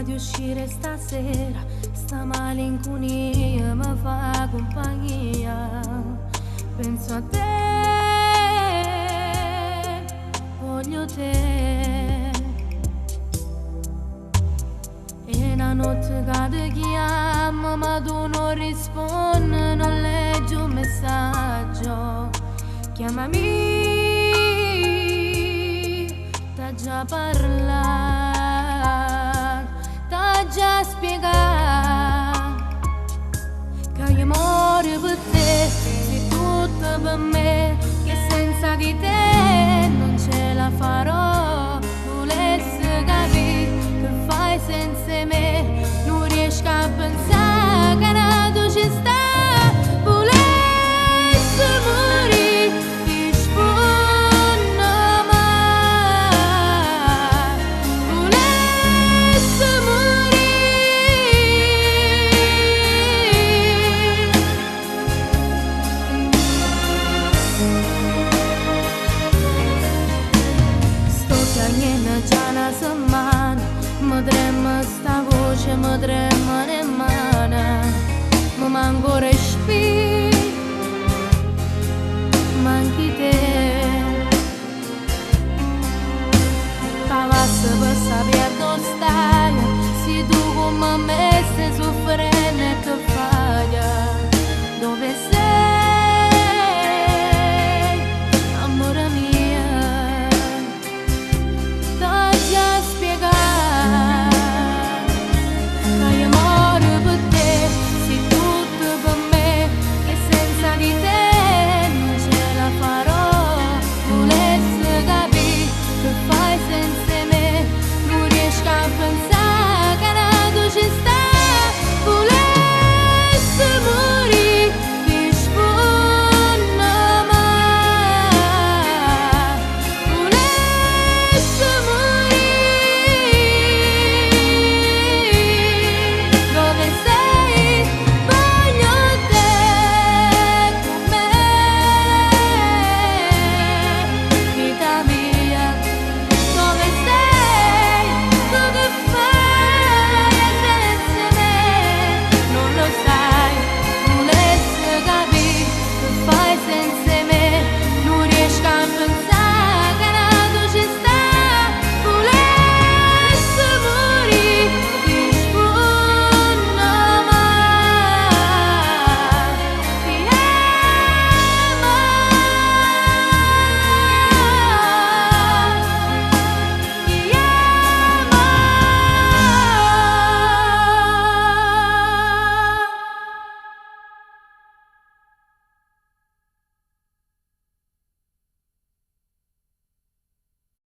va di uscire stasera, sta malinconia mi fa compagnia. Penso a te, voglio te. E una notte che ti chiamo ma tu non rispondi, non leggi un messaggio. Chiamami, t'ha già parlato, t'ha già spiegato che io muoro per te, sei tutto per me, che senza di te non ce la farò. Volessi capire che fai senza me, non riesco a pensare che nato ci sta. Volessi morire, rispondo mai. Volessi morire. Sto chiagnendo già una settimana, mi trema sta voce, mi trema le mani, mi manco respiro, manchi te. Pavasse per